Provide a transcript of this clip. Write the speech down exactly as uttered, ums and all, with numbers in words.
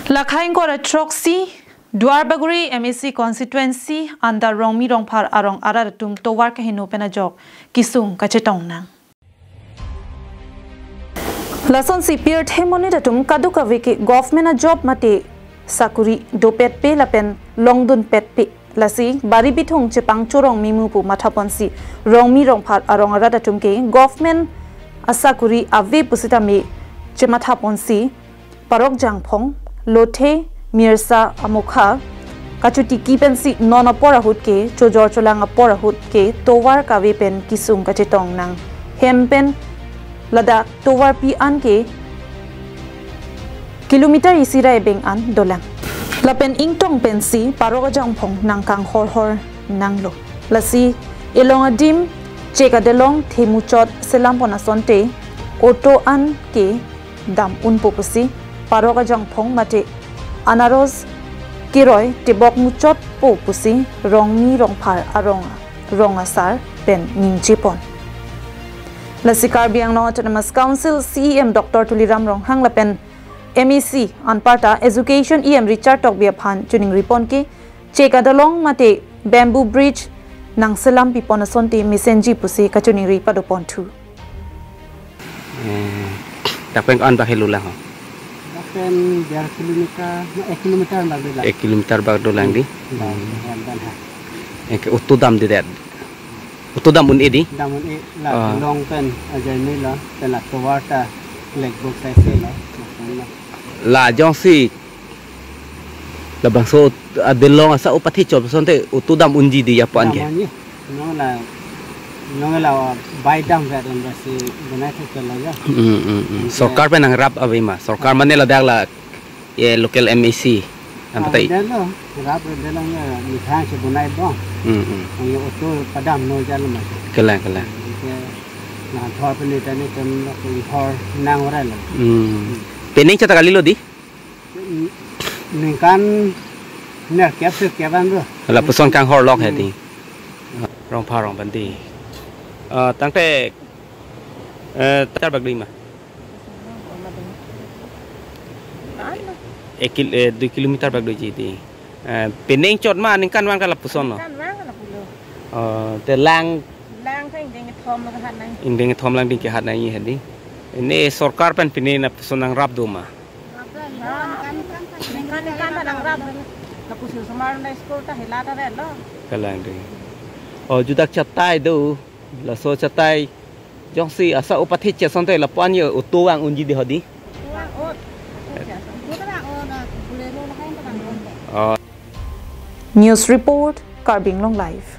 Lakhai ingkoi ra throksi, Duarbagori M A C constituency under Rongmi Rongphar arong arat atum tovar kaheno pen ajok kesung kachetong nang. Lasonsi pirthe monit atum kadokave ke government a-job mate sakuri dopetpe lapen longdunpetpe. Lasi bari bithung chepangchorong mimu pu mathaponsi Rongmi Rongphar arong arat atum ke government asakuri ave pusitame chemathaponsi Parok Jangphong, Lothe, Mirsa Amokha kachotiki pensi non apor ahut ke chojor cholang apor ahut ke tovar kave pen kesung kachetong nang. Hem pen ladak tovarpi an ke kilometer isi ra ebeng an dolang. Lapen ingtong pensi Parok Jangphong nangkanghorhor nanglo. Lasi elong adim chek adelong themuchot selampon asonte auto an ke dam unpo pusi Parok Jangphong mate anaros keroi tebok muchotpo pusi Rongmi Rongphar arong rong asar pen ningjepon. Lasi Karbi Anglong Autonomous Council C E M Doctor Tuliram Ronghang lapen M A C anparta Education E M Richard Tokbi aphan choningripon ke chek adelong mate bamboo bridge nangselam pipon asonte mesenji pusi kachoningri padoponthu. Eh, dak pen ko-an bak helo lang ho? Dak pen der kilometer, ek kilometer bak dolang. Ek kilometer bak dolang di? Bak, dan, dan, ha. Ek auto damdedet. Auto dam un-e di? Dam un-e la. Ah. Long pen ajai me lo, pen la tovar ta black box aise lo. La jongsi labangso adelong asap-o pathe chot asonte auto dam unji di ya pu-an ke? Dam unji. Non la, non la bai dam vet ran basi bonai thek chot lo ya. Hmm, hmm, hmm. Sorkar pen nangrap ave ma. Sorkar mane ladak la ye local M A C. Am patai. Ah, delo, rap delo ya, mithang si bonai bong. Hmm, hmm. Ang auto padam no jalo ma. Kelang, kelang. Ke na thor pen ni tani tem thor nang ora lo. Hmm. Pening chata kalilo di? Ningkan nerkep sirkep an lo. Lapuson kanghorlok he di. Rongphar arong pen di. Ah, tangte, eh, tar bak di ma? Ek kil-, eh, dui kilometer bak doji di. Eh, pening chot ma ningkan vang ke lapuson lo? Ningkan vang ke lapulo. Oh, te lang? Lang ke ingdeng kethom lo kehat nang. Ingdeng kethom lang ding kehat nang he di. Ini sorkar pen pine lapuson nangrap do ma? Ningkan, ningkan, ningkan nangrap. Lapuson osomar na school ta hela ta vet lo. Kelang di. Oh, judak chatai do. Laso chatai jongsi asap-o pathe chot asonte lapu-an ye auto vang unji di ho di? Oh. News report, Karbi Anglong Live.